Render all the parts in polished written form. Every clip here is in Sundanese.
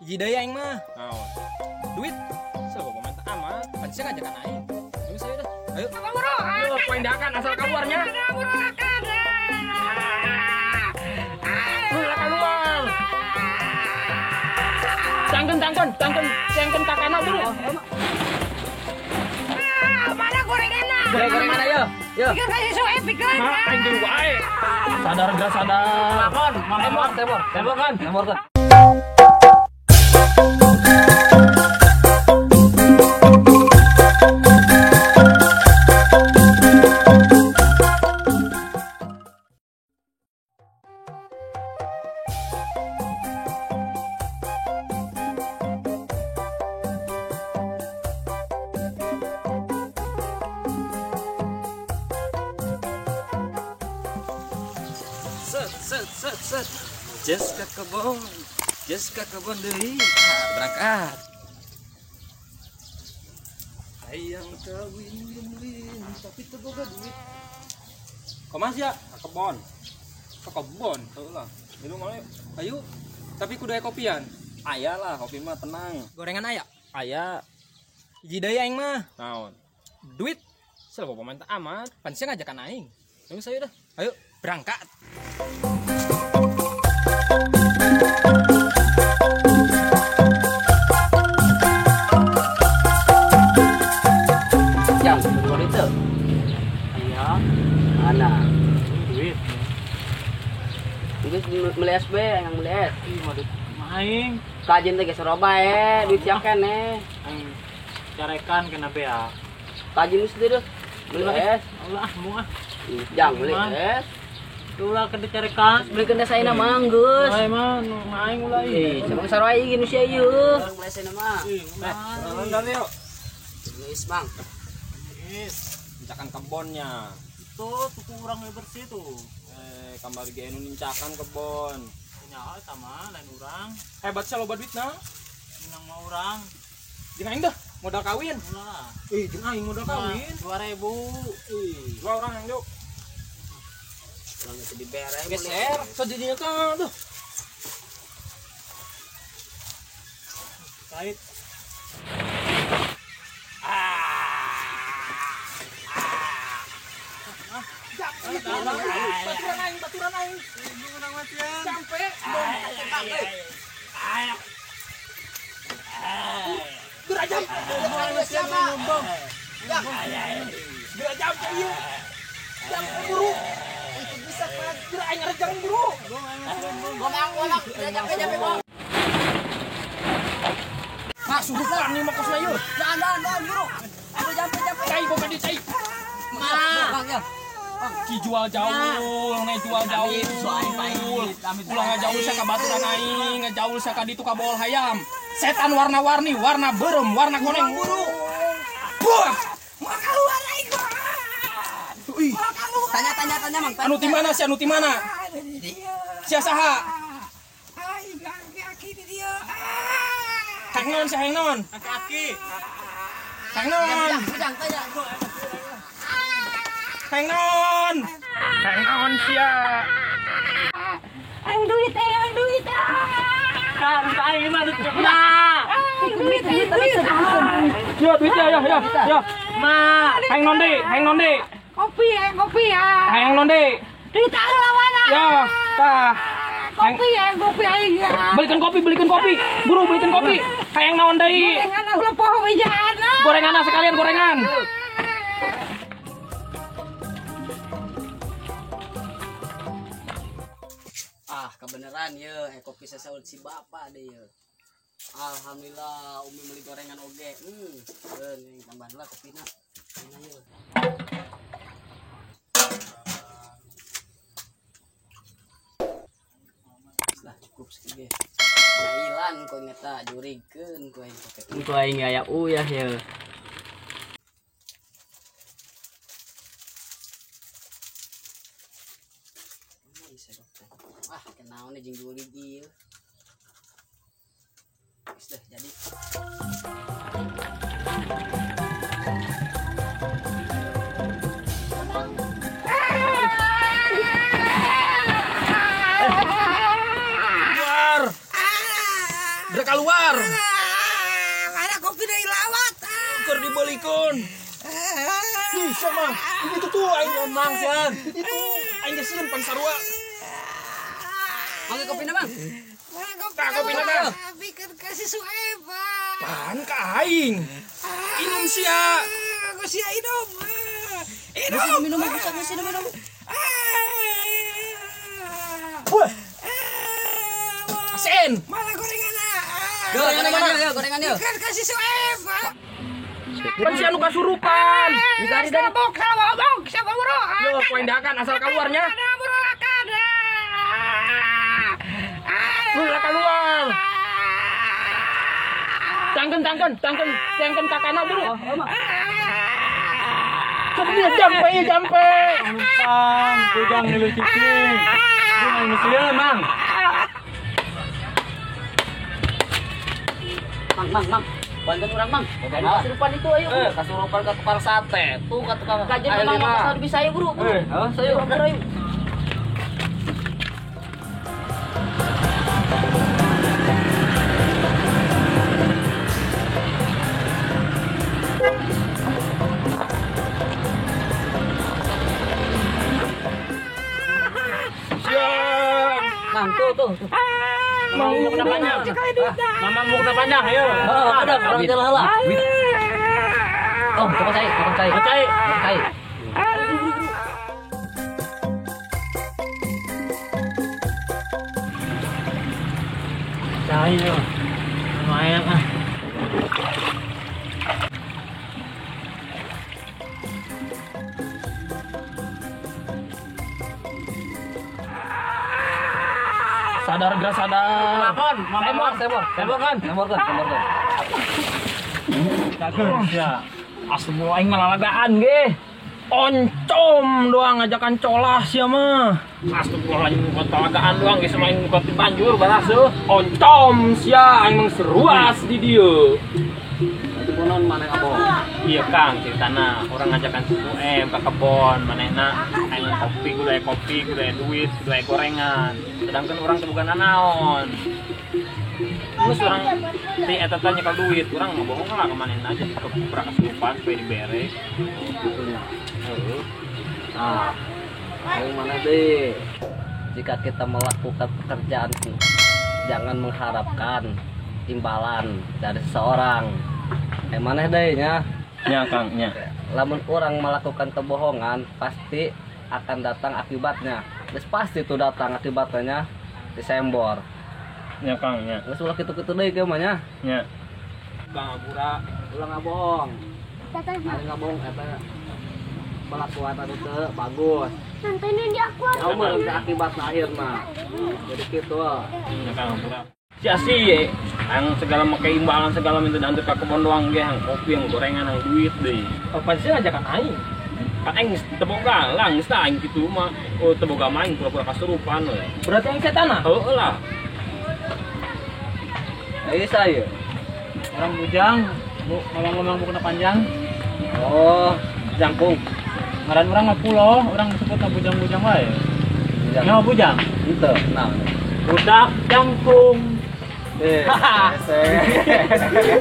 Hiji deui aing mah. Naon? Duit. Siapa pemain amat? Pan sia ngajakan aing. Ayo saya dah. Ayo. Yo, poin dakan asal keluarnya. Ulah keluar. Tangkeun tangkeun tangkeun tangkeun kakana buru. Mana gorenganna? Gorengan ayo. Yo. Pikeun ka susu pikeun. Aing deui wae. Sadar gak sadar. Makon, temor, temor, temor kan, temor kan. Set set set set. Just ke kebon. Just ke kebon deui. Berangkat. Hayang kawin win win tapi teu boga duit. Kumaha sia? Ka kebon. Ke kebon. Heuh lah. Minum mana yuk? Ayo. Tapi kudu aya kopian. Aya lah, kopi mah tenang. Gorengan aya. Aya. Hiji deui aing mah. Naon? Duit. Siapa pemain amat? Pan sia ngajakan aing. Ayo saya dah. Ayo berangkat. Jang, duit itu. Iya, Mana? duit. Duit beli SB, yang beli es. Ih, mah duit maing. Kajian teh geus roba duit siap keneh. Aing carekan kena bea. Kajian geus deh. Beli es. Allah, mau ah. Ih, Jang beli es. Ulah kena carekan. Beli kena saya mah geus. Ulah mah nu maing ulah Ih, ih. sama sarua ieu nu sia ieu. Beli es mah. Ih, Jalan yuk. Beli es, Bang. Is. Nincakan kebonnya. Itu tuku urang we bersih tuh. Kamari ge nu nincakan kebon. Nyaho sama lain urang, Hebat sia loba duitna. minang mah urang. Jeung aing dah modal kawin. Ulah. Ih, jeung aing modal kawin. 2000. Ih, Dua orang yang yuk. Urang itu dibere beli. geser so jadinya tuh. Aduh. Kait. Baturan aing, baturan aing. Sampai Gerajam. Siapa? Gerajam ieu. Jampe buru. Itu bisa pan. Geura aing ngarejang buru. Gomang, gomang, jampe jampe bang. Nah, surupan nih mah kosna ieu. Jangan, jangan, jangan, buru. Aduh, jampe jampe. Cai boga di cai. Bang, ya. Ki jual jauh, nih jual jauh. Ulah ngajaul sia ka baturan aing, ngajaul sia ka ditu ka bol hayam. Setan warna-warni, warna beureum, warna koneng. Buru. Buah. Mau keluar aing gua. Ih, Mau keluar. Tanya, tanya, tanya, Mang. anu ti mana sia, anu ti mana? Sia saha? Aing aki di dieu. Hayang naon sia, hayang naon? Aki-aki. Hayang naon? Jang, tanya. Hayang naon? Hayang naon sia? Aing duit, aing duit. Kan aing mah duit mah. Aing duit, aing duit. Ya duitnya ya ya ya. Ma. Hayang naon deui? Hayang naon deui? Kopi, aing kopi ya. Hayang naon deui? Duit aing lawana. Ya, tah. Kopi, aing kopi aing ya. Belikan kopi, belikan kopi. Buru belikan kopi. Hayang naon deui? Gorengan ulah poho bejaan. Gorengan sekalian gorengan. Ah, kebenaran ye, kopi sesaul si bapak deh ye. Alhamdulillah, Umi beli gorengan oge. Keun tambahan lah kopina. Ini ye. Lah cukup sekian. Jailan kau ngeta jurigkeun ku aing kopi. Ku aing aya uyah ye. Wah, kenaon jeung jurig ieu. Geus deh jadi. Keluar. Gerak keluar. Mana kopi dari lawat. Keur dibelikeun. Ih, sama. Itu tuh aing mang sian. Itu aing geus sieun pan sarua. Mangga kopina, Bang. Tah kopina tah. Bikin kasih Sueb. Pan ka aing. Inum sia. Aku sia inum. Inum minum bisa minum minum. Wah. Asin. Mana gorengan? Gorengan ya, gorengan ya. Bikin kasih Sueb. Pan si anu kasurupan. Bisa dari bok, salah bok, siapa bro? Yo, poendakan asal keluarnya. Ulah keluar. Tangken tangken tangken tangken kakana bro. Sok dia jampe jampe. Mang, bujang ngilu cicing. Bujang ngilu Mang. Mang, mang, mang. Bantuan orang, Mang. Kasurupan itu ayo. Kasurupan ke tukang sate. Tuh ke tukang kajian memang pasar bisa ayo, Bro. Heeh, saya bro ayo. Mang, tuh, tuh. Mau kena panjang. Mama mau kena panjang, ayo. Ada orang jalan lah. Oh, tukang cai, tukang cai. Cai. Cai. Cai yo. Lumayan ah. Sadar gerak sadar. Telepon, Semor, semor, semor kan? Semor kan, semor kan. Bagus ya. Asli aing malah lagaan ge. Oncom doang ngajakan colah sia mah. Astagfirullahaladzim bukan talagaan doang geus main bukan di banjur balas eueuh. Oncom sia aing mah seruas di dieu. Itu konon mana kabo? Iya Kang, ceritana orang ngajakan suku M ke kebon, manehna aing kopi, kudu aya kopi, kudu aya duit, kudu aya gorengan. Sedangkan orang teu boga nanaon. Terus orang si eta teh nyekel duit, urang mah bohong lah ke manehna aja ke pura kasurupan supaya dibere. Gitu nya. Heeh. Nah, aing mana deh? Jika kita melakukan pekerjaan, jangan mengharapkan imbalan dari seseorang. Maneh deh nya. Nya Kang, nya. Lamun orang melakukan kebohongan pasti akan datang akibatnya. Terus pasti tuh datang akibatnya disembor. Nya Kang, nya. Geus ulah kitu-kitu deui ge mah nya. Nya. Ulah ngabura, ulah ngabohong. Ari ngabohong eta pelakuan anu teu bagus. Nontonin di aku. Jauh meureun teh akibatna akhirna. Jadi kitu. Nya Kang, ngabura. Sia-sia yang segala make imbalan segala minta diantar ke kebon doang ge, yang kopi, yang gorengan, yang duit deh. Apa sih ngajakan aing? Kan aing teu boga lah, geus tah aing kitu mah. Oh, teu boga mah aing pura-pura kasurupan we. Berarti aing setan ah? Heueuh lah. Ieu saya. Orang bujang, bu, ngomong-ngomong bukan panjang. Oh, jangkung. Ngaran urang mah pulo, urang disebutna bujang-bujang wae. Bujang. Nyawa bujang? Henteu, nah. Budak jangkung. Dia punya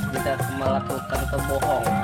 Jika melakukan kebohongan